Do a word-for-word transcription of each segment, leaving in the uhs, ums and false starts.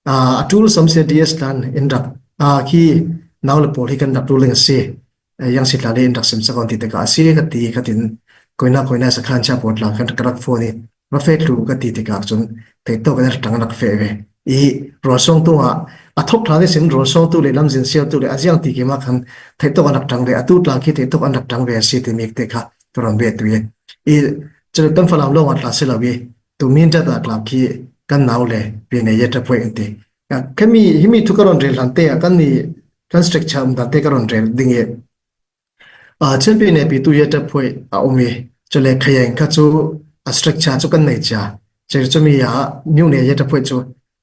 a, a tul sam sia D S tlan in rak, a, khi nau le pawl hi kan rak tul ding a si. Eh, yang si tla le in rak sim sak on ti te ka a si ka ti ka tin, koina koina sa khan cha pawl tla kan ka rak phone i, va fe tlu ka ti te ka chun, thei to kan rak tang rak fe ve. I rual song tu a, a thok tla ni sin rual song tu le lam zin sial tu le a ziang ti ki ma khan, thei to kan rak tang ve, a tu tla khi thei to kan rak tang ve a si ti mi te ka, ka ron ve tu ye. I, chule kan Falam lo a tla si lo ye. Tu min ta ta tla khi kan nau le, pi ne ye ta pwe in ti. A, kami, himi thu ka ron rel han te a, kan ni, kan structure um dan te ka ron rel ding ye. A, Chin pi ne pi tu ye ta pwe a um ye. Chule khayang ka chu, a structure chu kan nei cha. Che chu mi a, myu ne ye ta pwe chu,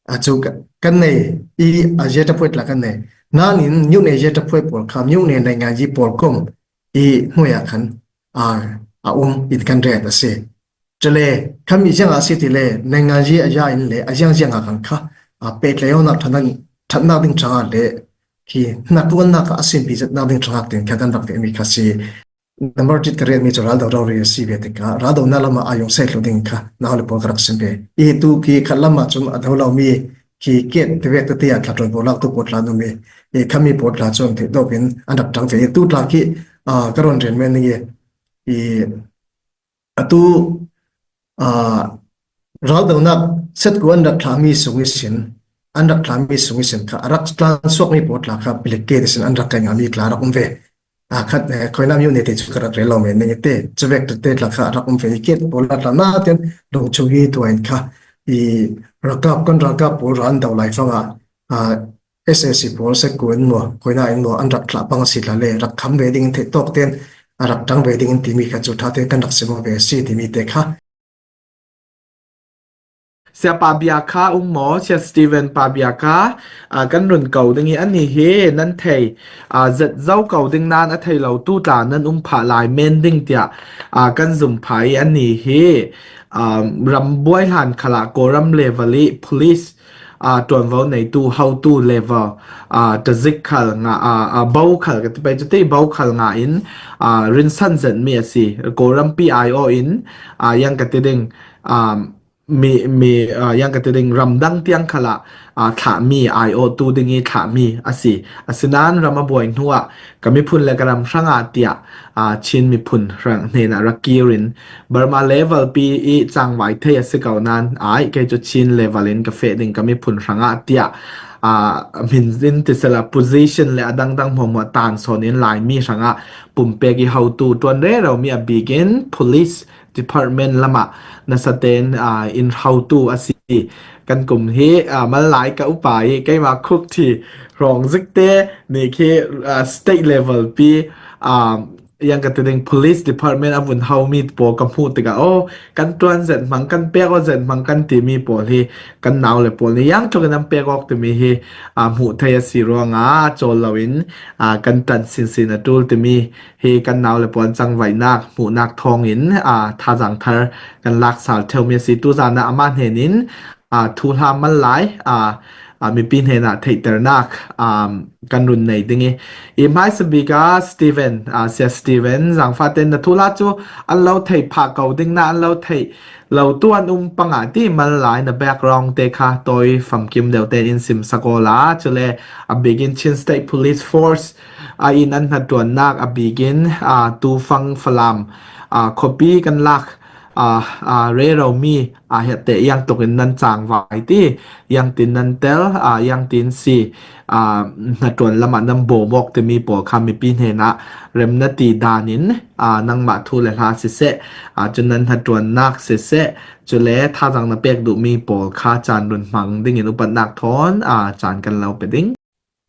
a chu ka, kan nei, i a ye ta pwe tla kan nei. Na nin myu ne ye ta pwe pawl kha, myu ne nei nga yi pawl kom, i hnuya khan, a, a um in kan re ta si. Chule, khami ziang a si ti le, nei nga yi a ya in le, a ziang ziang a kan kha, a pet le yo nak thanan, thanna ding chang a le, khi na tu na ka a sin pi zat na ding chang a tin kha kan rak ve mi kha si. Number ti te re mi chu ral do ro re si ve te ka, ral do na lama a yong se lo ding kha, na le pawl ka rak sim ve. I tu khi kha lama chun a do lo mi, khi ket te ve te te a tla tol bo lak tu pawl tla nu mi. I khami pawl tla chun te do bin, an rak tang ve. I tu tla khi, a, ka ron ren me ni ye. I, a tu, a, ral do nak set ku an rak tla mi sung i sin, an rak tla mi sung i sin kha, a rak tlan suak mi pawl tla kha, pilik ke te sin an rak kai nga mi tla rak um ve. A khat, eh, koina myu ne te chu ka rak rel lo me ne te, chu vek te te tla kha rak um ve ke, pawl la tla na ten, dong chu hi tu in kha, i rakap kan rakap pawl ran do lai fang a, a, S A C pawl se ku in mo, koina in mo, an rak tla pang si tla le, rak kham ve ding te tok ten, a rak tang ve ding ti mi kha chu tha te kan rak sim ve si ti mi te kha. Sia pa bia kha um mo, sia Steven pa bia kha, a, kan run ko ding hi an ni hi, nan thei, a, zet zo ko ding nan a thei lo tu tla nan um pha lai men ding tia, a, kan zum pha i an ni hi, a, ram buai hlan khala ko ram level i police, a, tuan vo nei tu hau tu level, a, ta zik khal nga, a, a, bo khal ka ti pai chu ti bo khal nga in, a, rin san zet mi a si, ko ram pi ai o in, a, yang ka ti ding, a, mi, mi, a, yang ka ti ding ram dang tiang khala, a, thla mi ai o tu ding i thla mi a si. A si nan ram a buai hnu a, ka mi phun le ka ram hrang a tia, a, Chin mi phun hrang hnen a ra kir in, Burma level pi i chang vai thei a si kau nan, ai, kei chu Chin level in ka fe ding ka mi phun hrang a tia, a, min in ti sela position le a dang dang mo mo tan son in lai mi hrang a pum pek i hau tu tuan re rau mi a bik in police department lama nasa ten, a, in hau tu a si. Kan kum hi, a, mal lai ka upa i, kei ma khuk thi rong zik te, ni khi, a, state level pi, a, yang ka ti ding police department a vun hau mi pawl ka hmu tika, o, kan tuan zet hmang, kan pek o zet hmang kan ti mi pawl hi, kan nau le pawl ni yang tuk in an pek ok ti mi hi, a, hmu thei a si ruang a, chawl lo in, a, kan tan sin sin a tul ti mi hi, kan nau le pawl chang vai nak, hmu nak thawng in, a, tha zang thar kan lak sal theu mi a si tu zan a ama hnen in, a, thu hla mal lai, a, a, mipi hnenah theihternak, um, kan run nei ding i. I hmaisa bik a Steven, a, sia Steven, zangfah ten na thu hla chu an lo thei phah ko ding na an lo thei lo tu an um panga ti mal lai na background te kha tawi famkim deuh ten in sim sak aw la. Chule a bik in Chin State Police Force a in an hna tuannak a bik in, a, tu fang Falam, a, khuapi kan lak, a, a, rero mi a hiatte iang tukin nan chang vai ti, iang tin nan tel, a, iang tin si, a, hna tuan lamah nan bawm awk timi pawl kha mipi hnenah remna ti danin, a, nangmah thu le hla siseh, a, cun nan hna tuannak siseh, cule thazang na pek duhmi pawl kha caan run hmang dingin upatnak thawn, a, caan kan lo pe ding.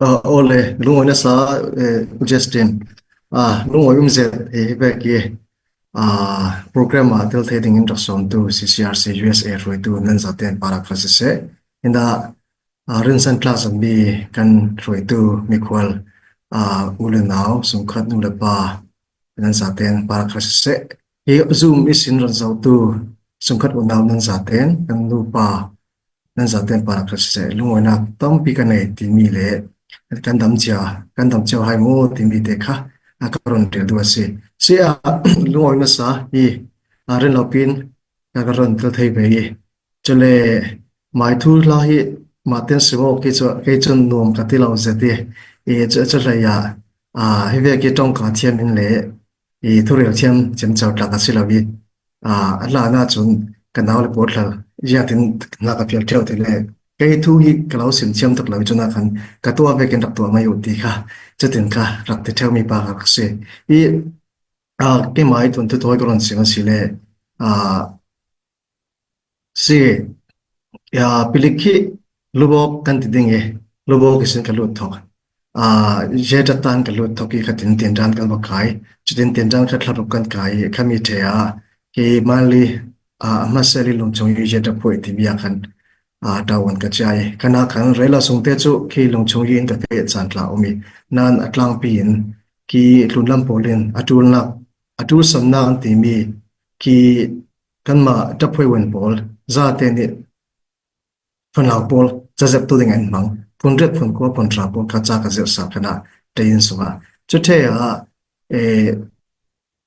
Aw le, lungawi nasa, eh, Justin. Ah, lungawi um zet hi, hi vek hi, ah, program ah tel thei dingin rak sawmtu C C R C U S A hruaitu nan zaten parak kha siseh. Hinah, ah, rinsan tlak zami kan hruaitu mikhual, ah, u le nau, sungkhat nu le pa, nan zaten parak kha siseh. Hi Zoom ihsin ron zotu sungkhat unau nan zaten, kan nupa nan zaten parak kha siseh. Lungawinak tampi ka nei timi le kan dam cia, kan dam cia hai mu timi te kha a ka ron tel duh a si. Si a lungawi nasa hi a rinlopin ka ka ron tel thei ve hi. Cule mai thu hla hi Mah ten si bo, kei chu, kei chu nuam ka ti lo zet i. I chu, chu hlei a, a, hi vek i ṭawngka thiam in le, i thurel thiam chim chau tlak a si lo i. A, a hla na chun ka nau le pawt hlal, ziatin hna ka fial ṭheuh ti le. Kei thu hi ka lo sim thiam tak lo i chun a khan ka tuah vekin rak tuah mai uh ti kha. Chutin kha rak ti ṭheuh mi pa kha ka si. I, a, keimah i tun thu thawi ka rawn sim a si le, a, si, a, pilik hi lubawk kan ti ding i, lubawk i sin ka lut thawk. A, zeta tan ka lut thawk i khatin tindan kan va kai. Chutin tindan kha thla ruk kan kai i, khami ṭhe a, kei Manli, a, a hmasa li Lungchung i zeta phuai ti bia khan, a, tawan ka chia i. Kana khan rei lo sung te chu kei Lungchung i in ka feh chan tla um i. Nan a tlangpi in ki tlun lam pawl in a tul nak, a tul sam nak an ti mi ki kanmah ṭaphuai wen pawl, zate nih fanau pawl, cazep tu ding an hmang, phun riat phun kua phun ṭha pawl kha cha ka zirh sa kana ṭei in sungah. Chu ṭhe a, e,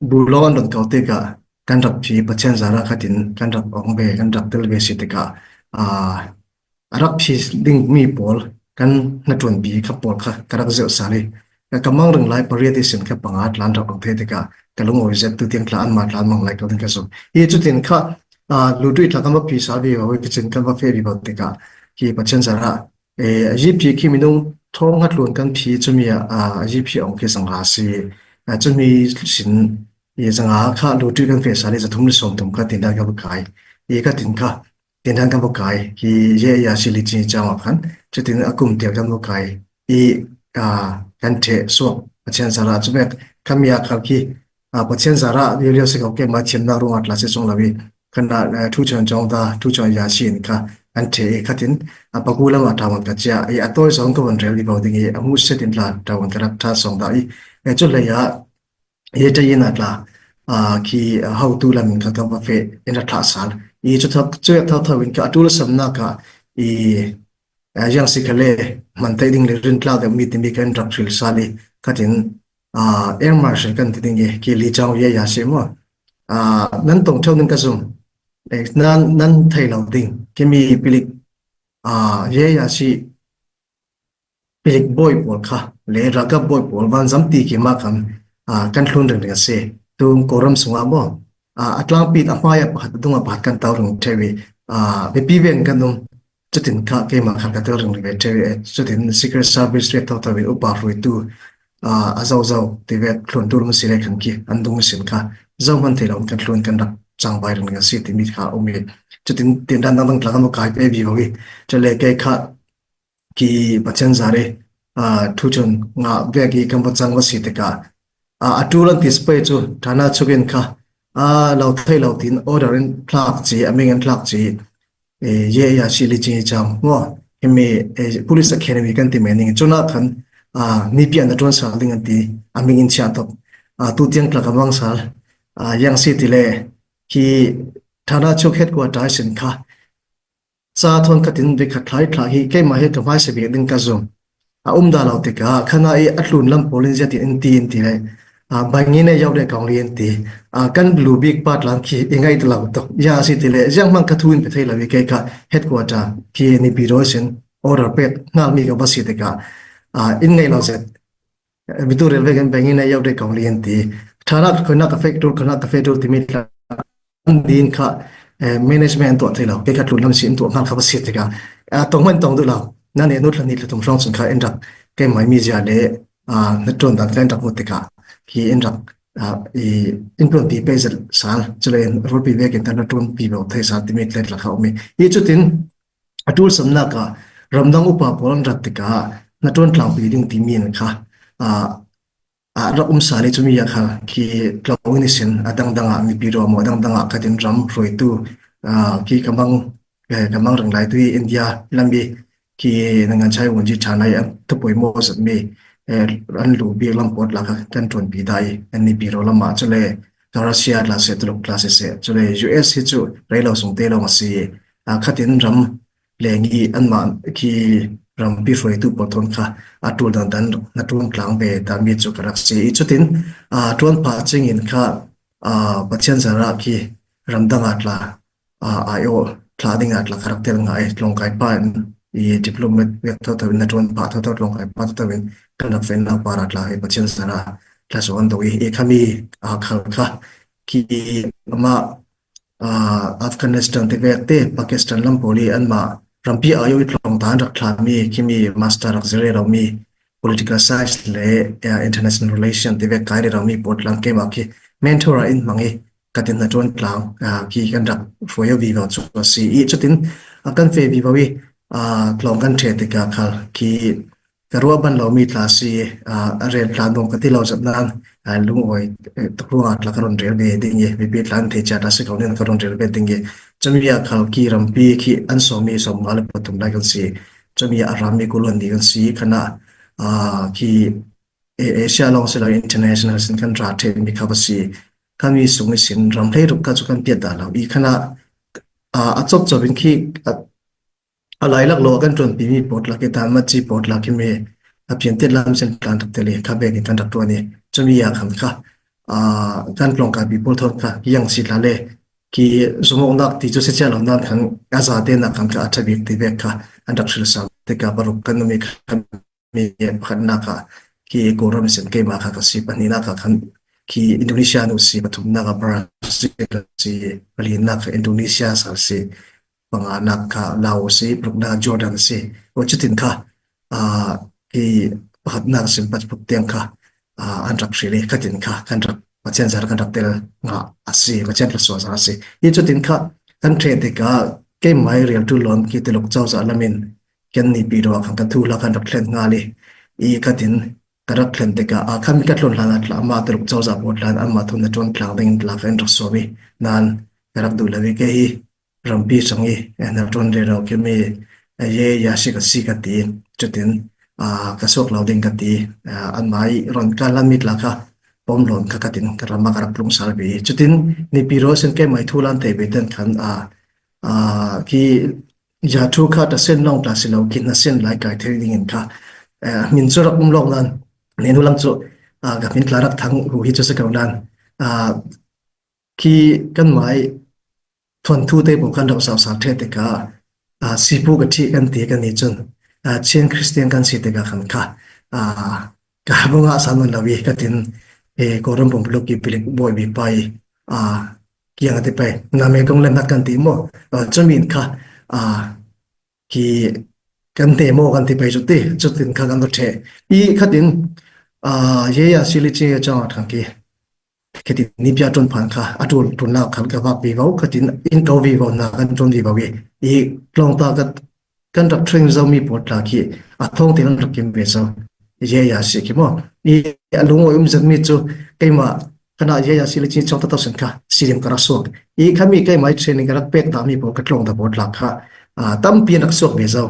bu lo an rawn kau tikah kan rak phi Pathian zara khatin kan rak awng ve, kan rak tel ve si tikah, a, a rak phi ding mi pawl kan hnaṭuanpi kha pawl kha ka rak zirh sa le. Ka, ka mang ring lai pariat i sin kha panga tlan rak awng thei tikah ka lungawi zet tu tiang tla anmah tlan mang lai kau ding ka zuk. Hi chutin kha, a, lu tui tla kan va phi sa vivo, i chin kan va fe vivo tikah hi Pathian zara, e, a G P khi minung thawng hnaṭuan kan phi chumi a, a, a G P awng khi zanga si. A, chumi sin i zanga kha lu tui kan fe sa le za thum le sawm thum kha tindan ka va kai. I khatin kha tindan kan va kai hi, ye ya si li chi chang khan, chutin a kum tiang kan va kai i, a, kan ṭhe suak Pathian zara chu mek khami a khal khi, a, Pathian zara viau viau si kau ke ma thiam na rung at la se sung lawi kan a, a, thu chuan chawng da, thu chuan ya si in kha kan ṭhe i khatin, a, paku lama tawan ka chia i, a tawi zawng ka van rel i bo ding i, a mu se tin tla tawan ka rak ṭha sawng da i, e, chu hlei a, Hi ṭai in a tla, a, khi, a, hotu lam in kha kan va fe in a thlah sal. I chu thak, chu thau thau in kha a tul sam na kha i, a, yang si kha le hman thei ding le rin tlak deuh mi ti mi kan rak hril sal i khatin, a, Air Marshal kan ti ding i khi li chang ye ya si maw. A, nan tawng theu ning ka zum. E, nan, nan thei lo ding. Khi mi pilik, a, ye ya si pilik bawi pawl kha, le ralkap bawi pawl, vanzam ti kima kan, a, kan thlun reng reng a si. Tu Kawlram sungah maw, a, a tlangpi a hmai a pakhat, a dung a pakhat kan tau reng theu i, a, mipi ven kan um, chutin kha keimah kha ka tel reng reng ve theu i, chutin Secret Service riak tho tho in upa hruaitu, a, a zo zo ti ve thlun tu lung si le kan ki, an dung sin kha, zo hman thei lo kan thlun kan rak chang bai reng reng a si ti mi kha um i, chutin tin dan dang dang tla kan va kai pe bi vo i, chule kei kha, ki Pathian zari, a, thu chun ngah vek i kan va chang va si tikah, a, a tul an ti space chu thana chhukin kha, a, lo thei lo tin order in thlak chi, a ming an thlak chi, e, ye ya si li chi chang maw. Hemi, e, police academy kan ti mai ning. Chuna khan, a, mipi an a tuan sal ding an ti, a ming in chia top. A, tu tiang tlak a mang sal, a, yang si ti le, ki thana chuk headquarter sin kha, cha thawn khatin ve khat thlai thla hi keimah hi ka hmaisa bik ding ka zum. A um dah lo tikah, khana i a tlun lam pawl in ziatin in ti in ti le, a, bangin a yau le kong li in ti. A, kan lu bik pa tlang khi i ngai ta lo tok. Ya si ti le, ziang hmang ka thu in pe thei lo i kei kha headquarter khi ni pi rawi sin order pek ngal mi ka va si tikah, a, in ngai lo zet. Vitu rel vekin bengin a yau de kong lian ti. Thana ka khona ka fek tur, khona ka fek tur ti mi tla. An din kha, eh, management an tuah thei lo. Kei kha tlun lam si an tuah ngal kha va si tikah. A, tong hman tong duh lo. Na ne nu thla ni thla thum hrawng chun kha in rak. Kei mai mi zia le, a, na tuan dan kha in rak mu tikah. Khi in rak, a, i, in tuan ti pe zel sal. Chule in rol pi vekin ta na tuan pi lo thei sal ti mi tle tla kha umi. I chutin, a tul samnak ah ramdang upa pawl an rat tikah hnaṭuan tlangpi ding timi an kha, a, a rak um sal i chumi a kha khi tlo in i sin a dangdang ah mipi rawmaw a dangdang ah khatin ram hruaitu, a, khi ka mang, eh, ka mang ringlaitu i India lam i khi nangan chai wunji ṭhanai an thupuai maw zat mi, eh, an lu bik lam pawt lak kha kan ṭuanpi dah i an mipi raw lamah chule ka Russia tla se, Tuluk tla se se, chule U S hi chu rei lo sung te lo a si. A, khatin ram leng i anmah khi rampi hruaitu pawl thawn kha a tul dan dan hnaṭuan tlang ve ta mi chu ka rak si i chutin, a, ṭuan phah chingin kha, a, Pathian zara khi ramdang a tla, a, ai aw thla ding a tla ka rak tel ngai tlawngkai pa in i diplomat vek thotho in, hnaṭuan pha thotho, tlawngkai pha thotho in kan rak fehna par a tla hi Pathian zarh a tla zaw an do i, i khami a khal kha khi amah, aa, Afghanistan te vek te, Pakistan lam pawl i anmah rampi a i tlawng ta an rak thla mi, khimi master rak zir rero mi, political science le, aa, international relation te vek kai rero mi pawl tlang keimah khi mentor a in hmang i ka tin hnaṭuan tlang, aa, khi kan rak hruai vivo chu a si i, chutin, aa, kan fe vivo i, aa, tlawng kan ṭhe tikah khal khi ka ruah ban lo mi tla si, aa, a rel tla nuam ka ti lo zat nan, aa, lungawi, eh, tuk ruangah tla ka rawn rel ve ding i, mipi tla an thei chiat a si ko nen ka rawn rel ve ding i, chumi ah khal khi rampi khi an sawm mi sawmnga le pathum lai kan si, chumi ah a ram mi kul hnih kan si khan a, aa, khi, eh, Asia lawng si lo international sin kan ra ṭhe mi kha va si, khami sung i sin ram hleiruk kha chu kan piat dah lo i khan a, aa, a chawp chawp in khi, a, a lailak lo kan ṭuanpi mi pawl tla khi, tan machi pawl tla khi mi a pian tet lam sin tlan tak tel i kha vekin kan rak ṭuan i, chumi ah khan kha, aa, kan tlawngkaipi pawl thawn kha khi ang si tla le khi zumawknak ti chu si chiah lo nan khan a zate nak khan kha a ṭha bik ti vek kha an rak hrilh sa tikah paruk kan um i kha mi pakhatnak ah khi Kawlram sin keimah kha ka si, pahnihnak ah khan khi Indonesia nu si, pathumnak ah Brazil si, palinak kha Indonesia sal si, panganak kha Laos si, paruknak Jordan si. Aw chutin kha, aa, khi pakhatnak sin pat puk tiang kha, aa, an rak hrilh i khatin kha kan rak Pathian zarh kan rak tel ngah a si, Pathian tlasua zarh a si. I chutin kha kan ṭhe tikah keimah i rialṭu lawn khi Tuluk cozah lamin kan nipi ruah khan ka thu hla kan rak thlen nghal i, i khatin ka rak thlen tikah, aa, khami ka tlawn hlan a tla amah Tuluk cozah pawl tlan amah thu hnaṭuan tlang dingin tla kha in rak sawm i, nan ka rak duh lo i kei hi rampi sang i, eh, hnaṭuan rero khi mi, eh, ye ya si ka si ka ti, chutin, aa, ka suak lo ding ka ti, aa, anmah i rawn kal lam mi tla kha pawm lawn kha ka tin ka ram ah ka rak tlung sal ve i, chutin nipi ruah sin keimah i thu hlan thei ve ten khan, aa, aa, khi ya thu kha ta sen lawng tla si lo, khi hna sen lai kai thei dingin kha, eh, min chu rak um lawk nan, nen hu lam chu, aa, ka min tla rak thang hu hi chu si ko nan, aa, khi kanmah i thuanthu te pawh kan rak zausal ṭhe tikah, aa, sipu ka ṭhih kan ti kan nih chun, aa, Chin Christian kan si tikah khan kha, aa, ka va ngah sa nawn lo i ka tin, eh, Kawlram pumpuluk i pilik bawi bi pai, aa, kiang a ti pai, na me kong le mat kan ti maw, aa, chumi in kha, aa, khi kan hne maw kan ti pai chu ti, chutin kha kan va ṭhe. I khatin, aa, ye ya si li chi ya chang a thang khi, khi ti ni pia ṭun phan kha, a ṭul ṭun lak khan ka vak vivo, khatin in ko vivo na kan ṭun vivo i, i tlawng ta ka, kan rak train zo mi pawl tla khi, a thawng te kan rak kim ve zo. Ye ya si khi maw. I a lungawi um zet mi chu, keimah, kana ye ya si li chi chawng ta tawh sin kha, si lim ka rak suak. I khami keimah i training ka rak pek ta mi pawl ka tlawng ta pawl tla kha, aa, tampi an rak suak ve zo.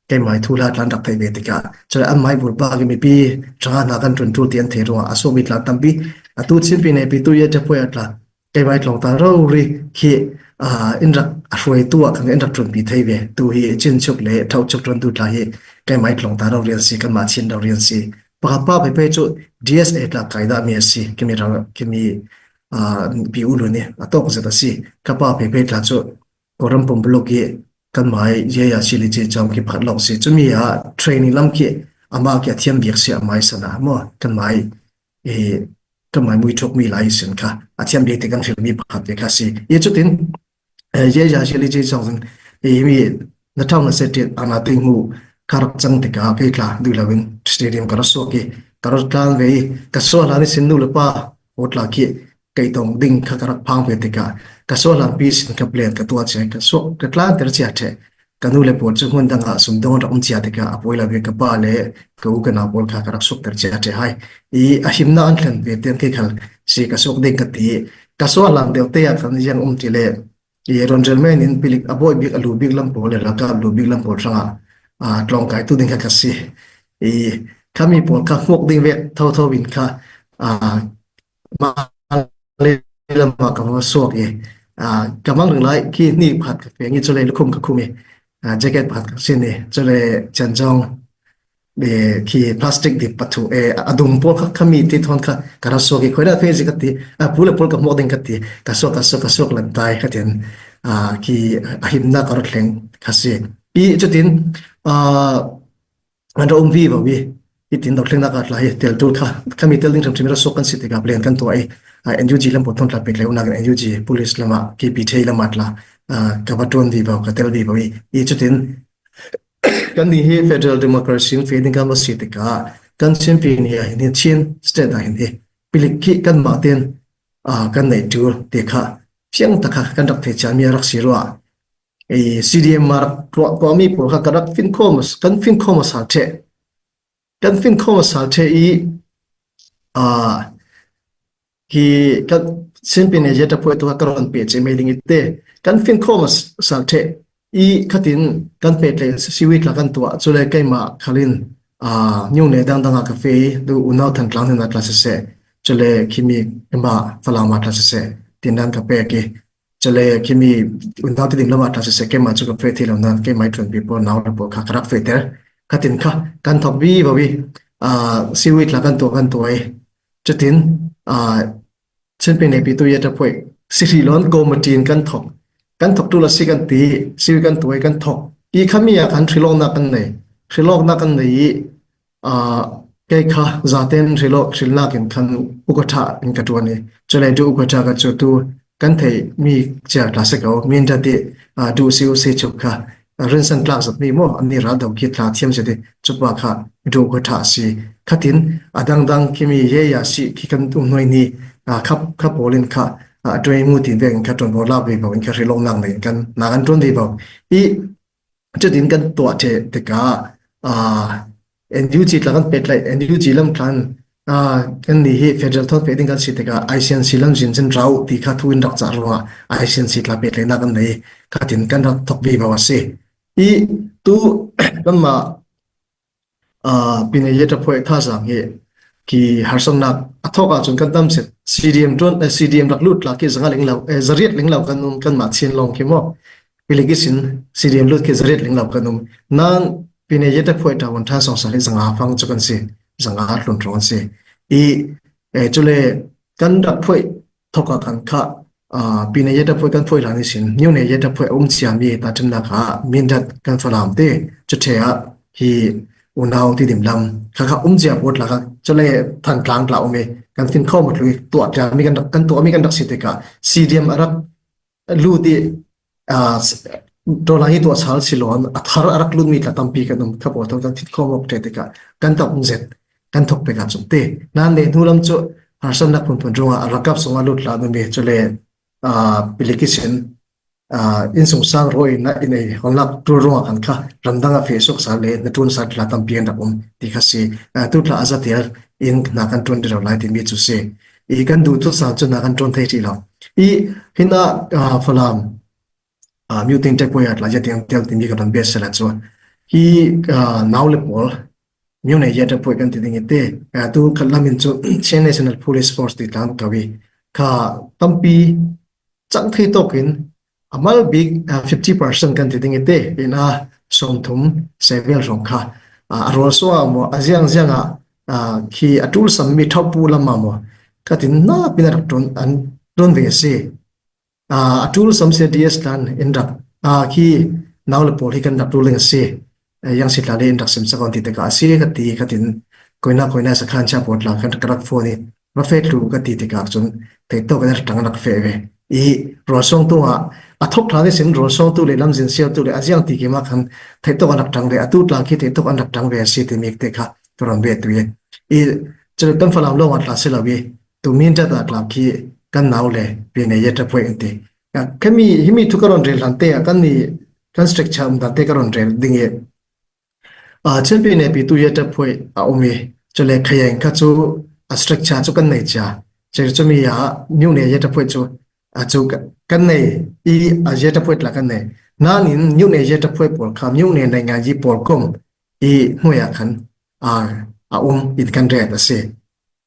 Keimah i thu hla tlan rak thei ve tikah. Chule anmah i bulpak i mipi ṭhanga hna kan ṭun ṭul ti an thei ruangah a suak mi tlan tampi. A tu Chinpi nepi tu ye te pawh a tla. Keimah i tlawng ta rori khi, aa, in rak a hruaitu ah khan in rak ṭunpi thei ve. Tu hi Chin chuk le Tho chuk ṭuantu tla hi keimah i tlawng ta rori an si, kanmah Chin rori an si. Pakhat pa phei phei chu D S A tla kai dah mi a si. Khi mi ral, khi mi, aa, pi u lu ni a tawk zet a si. Ka pa phei phei tla chu Kawlram pumpuluk i kanmah i ye ya si li chi chawng khi pakhat lawk si. Chumi a training lam khi amah khi a thiam bik si amah i sana maw. Kanmah i, eh, kanmah i mui thuk mi lai sin kha. A thiam bik te kan hril mi pakhat ve kha si. I chutin, eh, ye ya si li chi chawng, eh, mi na thau na se ti ana ting mu ka rak chang tikah kei tla duh lo in stadium ka rak suak i, ka rak tlan ve i, ka suak hlan i sin nu le pa, aw tla khi kei tawng ding kha ka rak phang ve tikah, ka suak hlan pi sin ka plan ka tuah chiah, ka suak, ka tlan ter chiah ṭheh. Ka nu le pawl chu hmun dangah sumdawng rak um chiah tikah, a pawi lo ve ka pa le ka u ka nau pawl kha ka rak suak ter chiah ṭheh hai. I a himna an thlen ve tiang kei khal si ka suak ding ka ti. Ka suak hlan deuh te ah khan ziang um ti le, i rawn rel men in pilik a bawi bik, a lu bik lam pawl le ralkap lu bik lam pawl hrangah, a, tlawngkaitu ding kha ka si. I khami pawl kha hmuak ding vek tho tho in kha, a, Malay lamah ka va suak i, a, ka mang ring lai khi hni pakhat ka feng i, chule lukhum ka khum i, a, jacket pakhat ka sin i, chule chan zawng, e, khi plastic dip pathum, e, a dum pawl kha, khami te thawn kha ka ra suak i, khawi dah phei zi ka ti, a, pu le pawl ka hmuak ding ka ti, ka suak, ka suak, ka suak lan tai ka tin, a, khi a himna ka ra thleng kha si. I chutin, Aa, an ra um vivo i, i tin dok thlengna ka tla hi, tel tul kha, khami tel ding themthim ra sok kan si tikah plan kan tuah i, aa, N U G lam pawh thawn tla pek leh unakin N U G police lamah, K P T lamah tla, aa, ka va ṭuan vivo, ka tel vivo i, i chutin, kan ni hi federal democracy in fe ding kan va si tikah, kan Chin Pyine ah hin hi Chin state ah hin hi, pilik khi kanmah ten, aa, kan neih tul ti kha, fiang tak kha kan rak thei chian mi a rak si ruah. I C D M a rak tuah, tuah mi pawl kha ka rak fin khawm a, kan fin khawm a sal ṭheh. Kan fin khawm a sal ṭheh i, aa, hi kan Chin Pyine Yetaphoit tu kha ka rawn peh che mai ding i te. Kan fin khawm a s-, sal ṭheh i khatin kan peh tlei Siwi tla kan tuah. Chule keimah khalin, aa, nyune dang danga ka fe i, tu unau Thantlang hna tla siseh. Chule khimi keimah Falam a tla siseh. Tin dan ka pek i. Chule khimi unau Tedim lamah tla siseh, keimah chu ka fe thei lo nan, keimah i ṭuanpi pawl nau le pawl kha ka rak fehter. Khatin kha kan thawk vivo i, aa, Siwi tla kan tuah, kan tuah i. Chutin, aa, Chin Pyine Pitu Yetaphoit si hrih lo an committee in kan thawk. Kan thawk ṭul a si kan ti, Siwi kan tuah i kan thawk. I khami ah khan hrilawknak kan nei. Hrilawknak kan nei i, aa, kei kha zaten hrilawk, hrilnakin khan ukatha in ka ṭuan i. Chule du ukatha ka chu tu kan theih mi cia tla si ko, Mindat i, aa, du si u si chuk kha, aa, rinsan tlak zat mi maw, an ni ral deuh khi tla thiam zet i, chupa kha du ukatha a si. Khatin a dangdang khimi ye ya si khi kan um hnuai ni, aa, kha, kha pawlin kha, aa, ṭuai mu tin vekin kha ṭuan bawl lak vivo in kha hrilawknak nei in kan na kan ṭuan vivo. I, chutin kan tuah ṭheh tikah, aa, N U G tla kan peh tlai, N U G lam tlan, aa, kan ni hi federal thawn peh ding kan si tikah I C N C lam zin zin rau ti kha thu in rak cah ruangah I C N C tla peh tlaina kan nei, khatin kan rak thawk vivo a si. I tu kanmah, aa, Pyine Yetaphoit thazang hi khi harsatnak a thawk ahcun kan tam set. C D M ṭuan, eh, C D M rak lut tla khi zanga ling lo, eh, zariat ling lo kan um, kanmah Chin lawng khi maw. Pilik ihsin C D M lut khi zariat ling lo kan um. Nan Pyine Yetaphoit ṭawn ṭhan sawngsal hi zanga fang cu kan si, zanga tlun ṭhawng kan si. I, eh, cule kan rak phoih thawk ah khan kha, aa, Pyine Yetaphoit kan phoih hlan ihsin, nyune Yetaphoit a um cia mi tahṭhimnak ah Mindat kan Falam te, cu ṭhe ah hi unau Tedim lam kha kha um cia pawl tla kha, cule Thantlang tla um i, kan fin khawm a tlui tuah ṭha mi kan rak, kan tuah mi kan rak si tikah C D M a rak lut i, aa, s-, ṭawla hi tuah sal si lo, a thar a rak lut mi tla tampi kan um, kha pawl thawn kan fit khawm awk ṭheh tikah kan tam zet, kan thawk pek ah cun te. Nan le hnu lam cu harsatnak phunphun ruangah a ralkap sungah lut tla an um i, cule, aa, pilik ihsin, aa, innsungsang rawi in a in ei holnak ṭul ruangah khan kha ramdang a feh suk sal le hnaṭuan sal tla tampi an rak um ti kha si. Aa, tu tla a zatel in hna kan ṭuan rih lo lai timi cu si. I kan duh tu sal cu hna kan ṭuan thei rih lo. I hin ah, aa, Falam, aa, Myo Teng Ṭekpuai ah tla zia tiang tel timi ka rawn bet sela cu hi, aa, nau le pawl, Myo Nai Ye Ṭekpuai kan ti ding i te, aa, tu khat lam in cu Chin National Police Force ti tlang ko i kha tampi cang thei tawk in a mal bik, aa, fifty percent kan ti ding i te, in a sawmthum sei vel hrawng kha, aa, a rual suang ah maw, a ziang ziang ah, aa, khi a ṭul sam mi thawhpu lam ah maw, ka tin hna pin a rak ṭuan, an ṭuan ve a si. Aa, a ṭul sam si D S tlan in rak, aa, khi nau le pawl hi kan rak ṭul ding a si. Aa, yang si tla le in rak sim sak awn ti tikah a si ka ti, ka tin koina, koina sakhan cha pawl tla kan ka rak phone i, va feh tlu ka ti tikah cun theih tawk in a rak ṭang rak feh ve. I rualsuang tu ah a thawk ṭha ihsin rualsuang tu le lamzin sial tu le a ziang ti kim ah khan theih tawk a rak ṭang ve, a tu tla khi theih tawk a rak ṭang ve a si timi te kha ka rawn ve tu i. I cu kan Falam lawng ah tla si lo i, tu Mindat ah tla khi kan nau le Pyine Ye Ṭekpuai an ti. Aa, khami, himi thu ka rawn rel hlan te ah kan ni, kan structure um dan te ka rawn rel ding i, aa, Chin Pyine Pitu Ye Ṭekpuai a um i, cule Khayeng kha cu a structure cu kan nei cia. Cule cumi ah Myo Nai Ye Ṭekpuai cu, aa, cu ka, kan nei i, a Ye Ṭekpuai tla kan nei. Nain Myo Nai Ye Ṭekpuai pawl kha Myo Nai Nainganyi Pawlkom i hnuai ah khan, aa, a um in kan ret a si.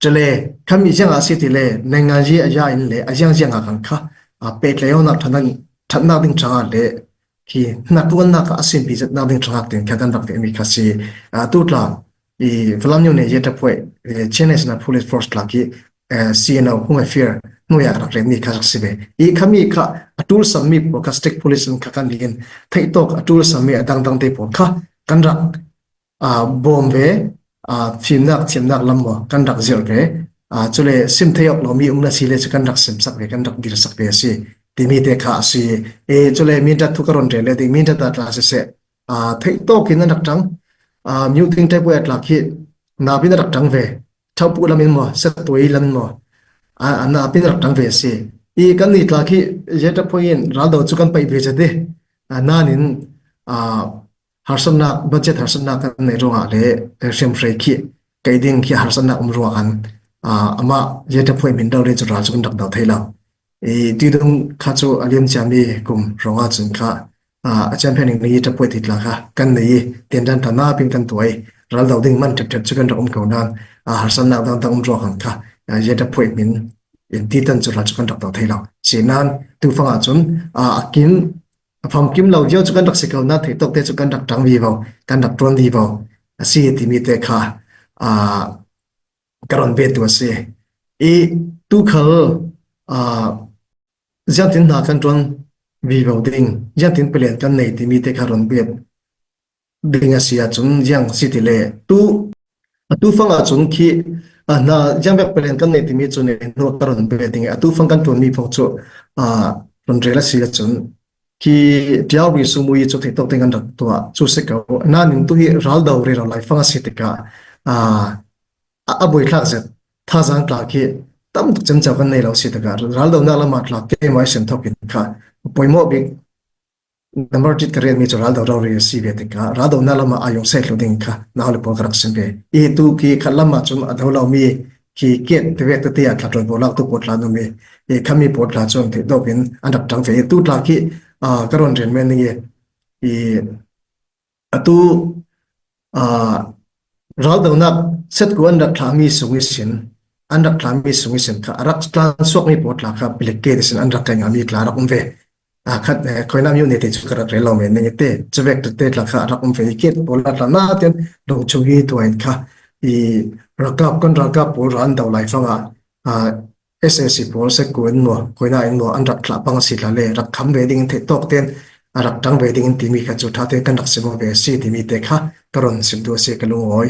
Cule khami ziangah a si ti le, Nainganyi a ya in le a ziang ziangah khan kha, aa, pehtlai awknak ṭhatnak, ṭhatnak ding ṭhangah le khi hnaṭuannak ah a simpi zetnak ding ṭhangah tin kha kan rak fehmi kha si. Aa, tu tla i Falam Myo Nai Ye Ṭekpuai, i Chin National Police Force tla khi, eh, C N O, Home Affair hnuai ah rak retmi kha rak si ve. I khami kha a ṭul sam mi pawl kha state police in kha kan ni in theih tawk a ṭul sam mi a dangdang te pawl kha kan rak, aa, bawm ve, aa, fimnak thiamnak lam maw kan rak zirh ve, aa, cule sim thei awk lo mi um na si le cu kan rak simsak ve, kan rak dirsak ve a si timi te kha a si. E, cule Mindat thu ka rawn rel le ding, Mindat a tla siseh, aa, theih tawk in an rak ṭang. Aa, Myo Ting Ṭaipui a tla khi nap in a rak ṭang ve, Thaupu lam in maw, Satui lam in maw, aa, a nap in a rak ṭang ve a si. I kanni tla khi Zeta Phoih in ral do chu kan paih ve che ti, aa, nanin, aa, harsatnak, budget harsatnak kan nei ruangah le hriamhrei khi kaih ding khi harsatnak um ruangah khan, aa, amah Zeta Phoih hmin rori cu ral cu kan rak do thei lo. I, tuidung kha cu a liam ciami kum ruangah cun kha, aa, a champion ning i Zeta Phoih ti tla kha kan nei i, tiandan tla nap in kan tuah i, ral do ding man ṭhepṭhep cu kan rak um ko nain, aa, harsatnak dangdang um ruangah khan kha, aa, Zeta Phoih hmin in titan cu ral cu kan rak do thei lo. Sinain tu fangah cun, aa, a kim, a famkim lo viau cu kan rak si ko nain, theih tawk te cu kan rak ṭang vivo, kan rak ṭuan vivo a si timi te kha, aa, ka rawn bet tu a si. I, tu khal, aa, ziangtin hna kan ṭuan vivo ding, ziangtin palen kan nei timi te kha rawn bet ding a si ahcun ziang si ti le tu, a tu fangah cun khi, a hna ziangvek palen kan nei timi cu nei hnu ka rawn bet ding i, a tu fang kan ṭuanmi phawng cu, aa, rawn rel a si ahcun khi Tiau Ri Sumui cu theih tawk te kan rak tuah cu si ko. Nain tu hi ral do rero lai fang a si tikah, aa, a, a buaithlak zet thazaang tla khi tam tuk ciamco kan nei lo si tikah, raldonak lamah tla keimah i sin thawk in kha pawimawh bik number tit ka rianmi cu raldo rori a si ve tikah, raldonak lamah aa zong seh thluh ding kha nau le pawl ka rak sim ve. I tu khi khat lamah cun a do lomi khi kit ti vek tete ah tla ṭuan pawl lak tu pawl tla numi, i khami pawl tla cun theih tawk in an rak ṭang ve. I tu tla khi, aa, ka rawn rian men i, i atu, aa, raldonak set ku an rak thlahmi sung ihsin, an rak thlahmi sung ihsin kha a rak tlan suakmi pawl tla kha palik ke ihsin an rak kai ngami tla rak um ve. Aa, khat, eh, Khoinam Yu ne te cu ka rak rel lo men ning i te, cuvek tete tla kha a rak um ve i kit pawl a tla na tian dong chung i tuah in kha i ralkap, kan ralkap pawl ral an do lai fangah, aa, S A C pawl, Sekku in maw, Khoina in maw, an rak thlah pang a si tla le, rak kham ve ding in theih tawk ten, a rak ṭang ve ding in timi kha cu ṭha tein kan rak sim ve a si timi te kha ka rawn sim duh a si ka lungawi.